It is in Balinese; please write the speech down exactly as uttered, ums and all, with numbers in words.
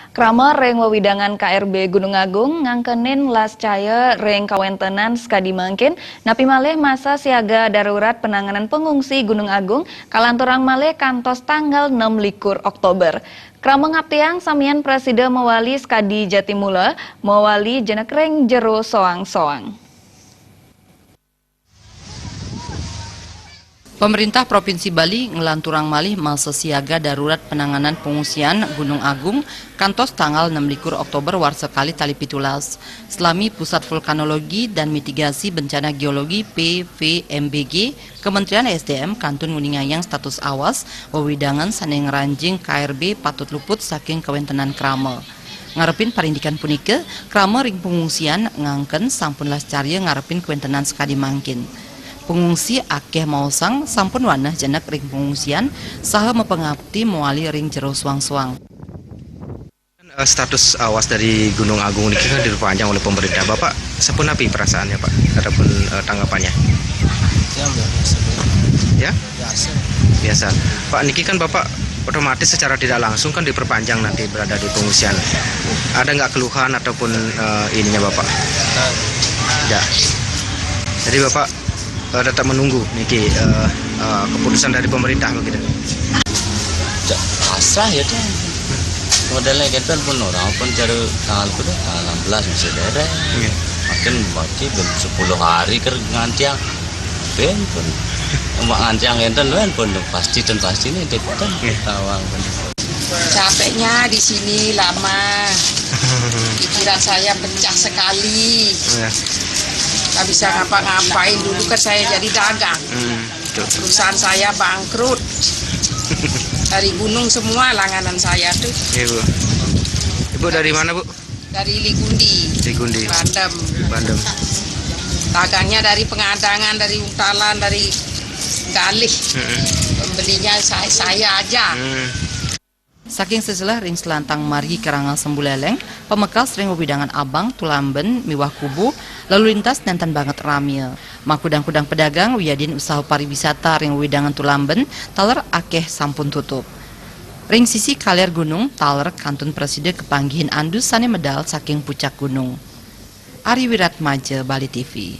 Krama ring wewidangan K R B Gunung Agung ngangkenin las cahya ring kawentenan sakadi mangkin, napi malih masa siaga darurat penanganan pengungsi Gunung Agung kalanturang malih kantos tanggal enam likur Oktober. Krama ngaptiang samian prasida mawali sakadi jati mula, mawali jenek ring jero soang-soang. Pemerintah Provinsi Bali nglanturang malih masa siaga darurat penanganan pengungsian Gunung Agung kantos tanggal enam likur Oktober warsa kalih tali pitulas. Selami Pusat Vulkanologi dan Mitigasi Bencana Geologi P V M B G, Kementerian S D M kantun nguningayang status awas wewidangan sane ngranjing K R B patut luput saking kawentenan krama. Ngarepin parindikan punika, krama ring pengungsian ngangken sampun las carya ngarepin kawentenan sakadi mangkin. Pengungsi akeh maosang sampun waneh jenek ring pengungsian saha mapangapti mawali ring jero soang-soang. Eh, status awas dari Gunung Agung niki kan diperpanjang oleh pemerintah. Bapak sapunapi perasaannya, Pak, ataupun, eh, tanggapannya? Ya, biasa. Ya? Biasa. Pak, niki kan Bapak otomatis secara tidak langsung kan diperpanjang nanti berada di pengungsian. Ada nggak keluhan ataupun, eh, ininya Bapak? Tidak. Jadi Bapak, eh, tetap menunggu niki, eh, eh, keputusan dari pemerintah begitu? Cak, pasrah ya tuh. Modelnya kita pun orang pun cari tanggal berapa? Tanggal enam belas masih dereng. Iya. Makin berarti belum sepuluh hari ker ngantiang. Ben pun. Mak ngantiang enten ben pun pasti dan pasti ini deketan. Iya. Tawang pun. Capeknya di sini lama. Pikiran saya pecah sekali. Iya. Nggak bisa ngapa-ngapain. Dulu kan saya jadi dagang. Hmm, betul. Perusahaan saya bangkrut. Dari gunung semua langganan saya tuh. Iya, Bu. Ibu dari mana, Bu? Dari Ligundi. Ligundi. Bandem. Bandem. Dagangnya dari Pengadangan, dari Untalan, dari Galih. Mm-mm. Pembelinya saya, saya aja. Hmm. Saking seselah ring selantang margi Karangasem Buleleng, pamekas ring wewidangan Abang, Tulamben, miwah Kubu, lalu lintas nenten banget ramia. Makudang-kudang pedagang wiadin usaha pariwisata ring wewidangan Tulamben taler akeh sampun tutup. Ring sisi kaler gunung taler kantun prasida kapanggihin andus sane medal saking pucak gunung. Ari Wiratmaja, Bali T V.